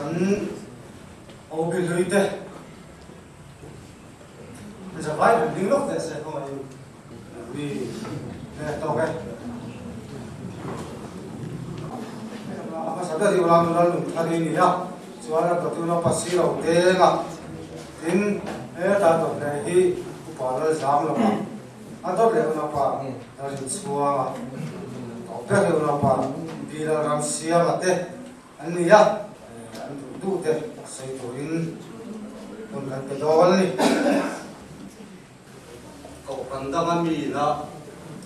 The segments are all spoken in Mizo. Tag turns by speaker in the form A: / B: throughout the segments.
A: Kan OB hlui te zavai rawn ding lawk teh se kawngaihin mi te tawk e. A hmasa ber hi Ulam Lal Nunthari a ni a, chuan a dawt hi Unaupa Siro Denga tin heta dawt leh hi Upa Lalzam lova a dawt leh Unaupa Lalrinchhuanga tawp ber hi Unaupa Bilal Ramsiama te An ni a, an duh duh te sawi turin hun kan pe dawn a ni.
B: Kohhran danga mi ina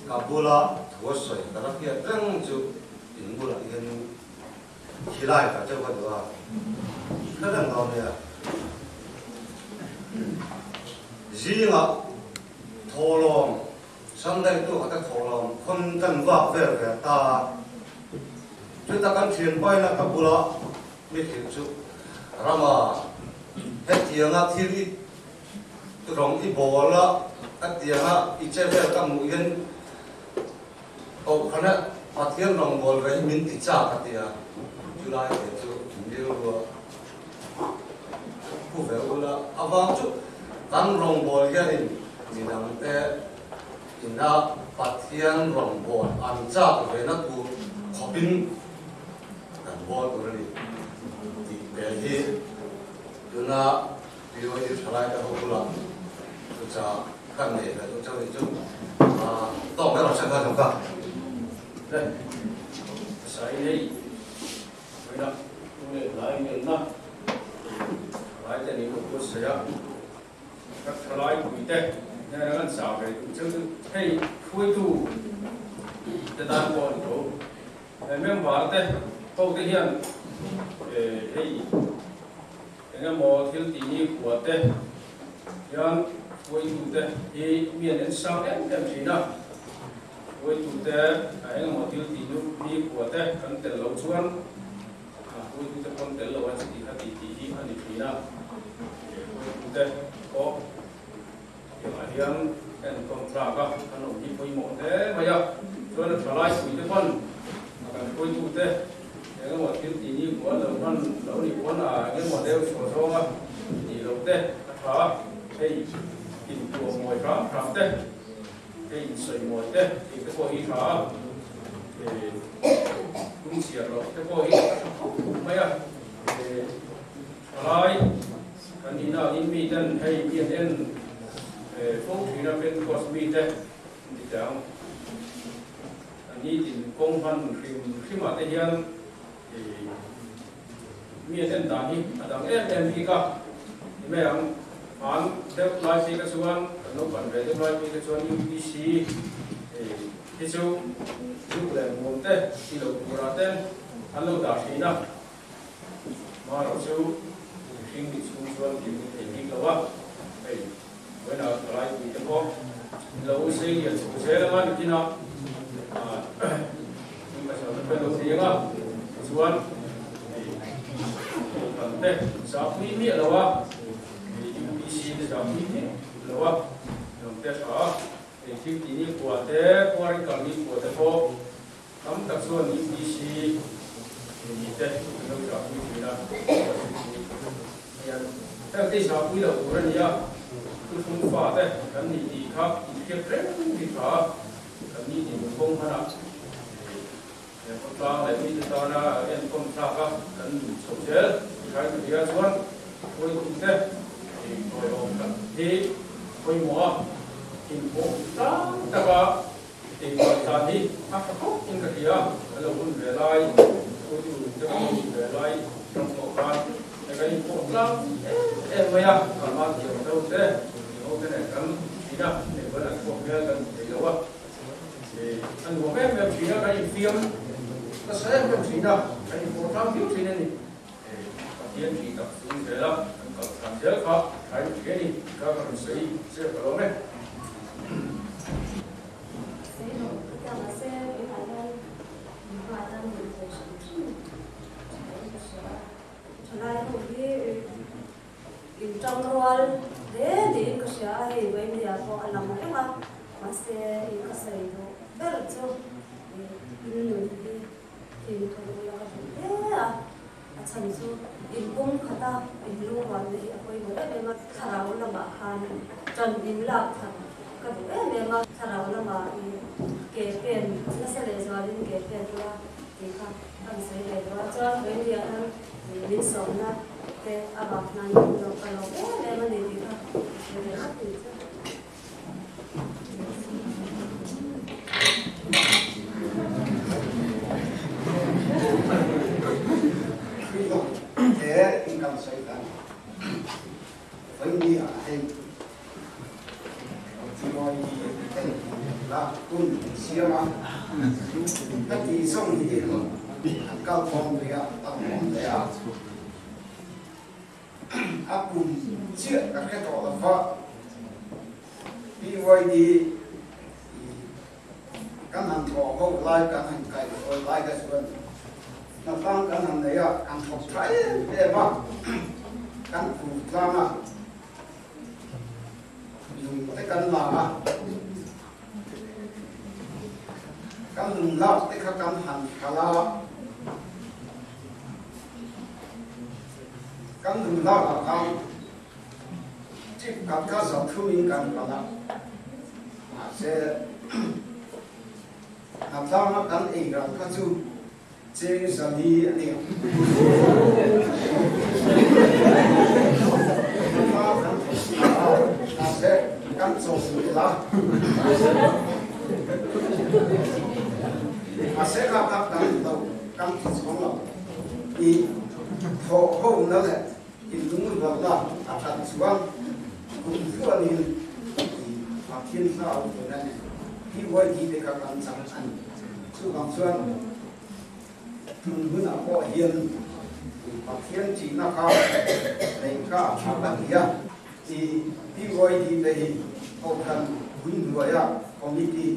B: ka bula thu a sawi ka la hriat reng chu in bulah hian khilai ka deuh a duh a, hre reng dawn nia. Zingah thawhlawm Sunday tu khat a thawhlawm khawn kan vak vel ve ta a. Chuta kan thianpaina ka bula mi hrilh chu Rama hetianga thil i rawng i bawl a, hetianga i che vel ka hmuh hian Kohhrana Pathian rawng bawl ve hi min ti chak a ti a, chulai te chu rilru a pu ve ula avang chu kan rawng bawl hianin midangte ina Pathian rawng bawl an chak ve na tur khawpin kan bawl tur a ni tih te hi tuna POD thalaite ho bulah chucha kan nei ve duh chauh ni chu tawk erawh hre kha zawk a.
C: Le sai nei Vawiina tu leh hnai ngenna thalai te nih loh pawh sawi a, ka thalai pui te hnena kan chah ve duh cheu chu hei hruaitu te tan pawh a ni tho. He member te ho te hian hei eng emaw thil tih ni khua te hian hruaitu te hi mi an en sang em em thin a. Hruaitute a engemaw thil tih nu ni khua te kan tel loh chuan hruaitute pawn tel lo a chi tih kha tih tih hi a ni thin a. Hruaitute pawh tiangah hian entawn tlak a kan awm hi pawimawh hle mai a. Chuan a thalai puite pawn a kan hruaitute engemaw thil tih ni khua an lo hman lo nih pawn a engemaw deuh chhuah zawnga tih loh te a tha a, hei intuah mawi hram hram te. Hei insawi mawi te tih te pawh hi tha a, tum chhiar loh te pawh hi a tha khawp mai a, thalai kan nihna angin mi ten hei mi an en fo thin a, Pentecost mi te an ti teh ang, an nitin kawng hman hrim hrim ah te hian Mi an en dan hi a dang em em bik a, ni mai ang. Hman deuh lai phei kha chuan, kan lo pan ve deuh lai phei kha chuan UPC hi chu zuk leh muam te ti lo turah ten an lo dah thin a, marawh chu mihring nih chhung chuan tih hun thei bik lo a, hei vawiinah thalai pui te pawh in lo sei lian chho zel anga nitinah in pasal te pawh in lo nei anga tichuan hei kohhran te zahpui miah lo a hei UPC te zahpui miah lo a hnam te tha a hei thil tih ni khua te khuarin kal ni khua te pawh tam tak chuan UPC ni te an lo zahpui thin a hian heng te zahpui loh tur a ni a thuthlung fa te kan nih tih kha inhriat reng hi tha a. Kan ni tih min kawng hmanah he khawtlang leh mite tana enkawn thlak a kan nun chho zel tihai ka hria chuan hruaitute tawiawm tak hi pawimawh a, inpawh tlang taka inbuai dan hi a tha khawp in ka hria. Kan lo hun ve lai, hruaitu te kan lo hun ve lai ram pawh khan he kan inpawh tlang em em mai a, Kalman thiam ho te, ho te nen kan thin a, hei chuan an chhuak hmel kan hmu thei lo a, a nuam em em thin a, kan infiam nasa em em thin a, kan inpawh tlang viau thin a ni. Pathian tih tak chung zel a, kan kal than zel kha thlai ru thei a ni, ka ka rawn sawi zep ka lawm e.
D: Thalai ho hi Intangrual hle niin ka hria a, hei Vaimia pawh a lang reng a, mahse i ka sawi duh ber chu in nun hi fimkhur ula ka duh hle a, A chhan chu in pum khata in lungrualna hi a pawimawh em em a, thlarau lamah khan ṭan in lak that ka duh em em a, thlarau lamah i ke pen nasa leh zualin ke pen ula tih kha ka rawn sawi ve duh a, chuan Vawiinliah hian min sawmna te avang hian ka lawm em em a ni tih kha ka sawi ve ngawt ni chu.
E: A kum chiah ka hre tawh lo va, PYD kan han thawh ho lai kan han kai hawi lai kha chuan hnatlang kan han nei a, kan thawk tha em em a, kan pu tlang a, lung te kan la a, kan lung lak te kha kan han khalh a. Kan nun lakah khan chip khat kha za thumin kan kal a, mahse hnatlanga kan ei ral kha chu cheng zali a ni ang. Hnatlang kan thawk ta a, mahse kan chaw zel a. Mahse kha kha kan lo kan ti chuang lo. I thawh hona leh i lungrualna a that chuan kum tluanin i Pathian hla a awm dawn a ni. PYD te kha kan chang a ni. Chuvang chuan tun hunah pawh hian i Pathian tihna kha neih kha a tha a ni a. I PYD te hi Kohhran Hmunhnuaia Committee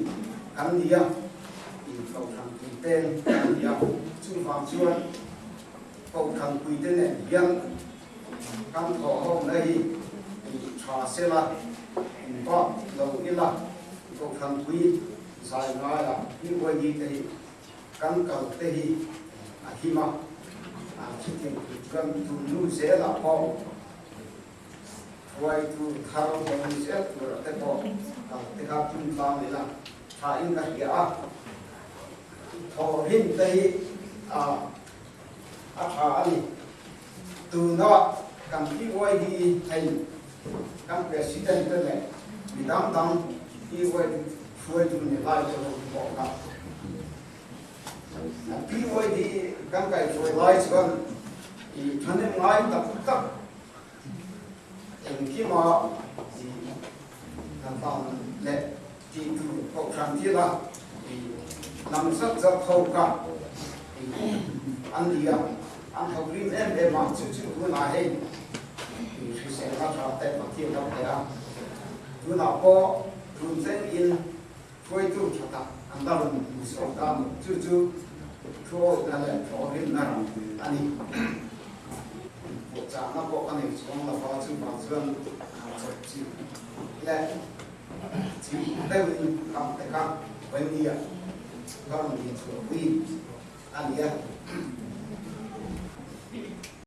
E: kan ni a. Kohhran puite an ni a, chuvang chuan Kohhran puite nen hian kan thawhhawmna hi tha sela, inbak lo ila, Kohhran pui zai ngaia PYD te hi kan kal te hi a him a, chutiang tur chuan tunnu zelah pawh Hruaitu thar awm zel tur te pawh kal te kha tum tlang ila tha in ka hria a, thawhrim te hi a a tha a ni. Tuna kan PYD hei kan President te leh mi dang dang PYD hruaitu ni lai te ho pawh kha PYD kan kaihhruai lai chuan i thahnem ngai tak tak Engkima i kan tan leh tih tur kohhran thila i lam zat zat ho kha i an ni a, an thawk rim em em a, chu chu tunah hei i hriselna tha te Pathian lo pe a, tunah pawh tun thleng in hruaitu tha tak an la rawn hmu chhuak ta a ni, chu chu thuawihna leh thawhrimna ram a ni. Puahchahna pawh ka nei chuang lo va, chuvang chuan chawp chi leh chi deuhin kam te kha Wendy-a ka rawn din chhuahpui a ni a.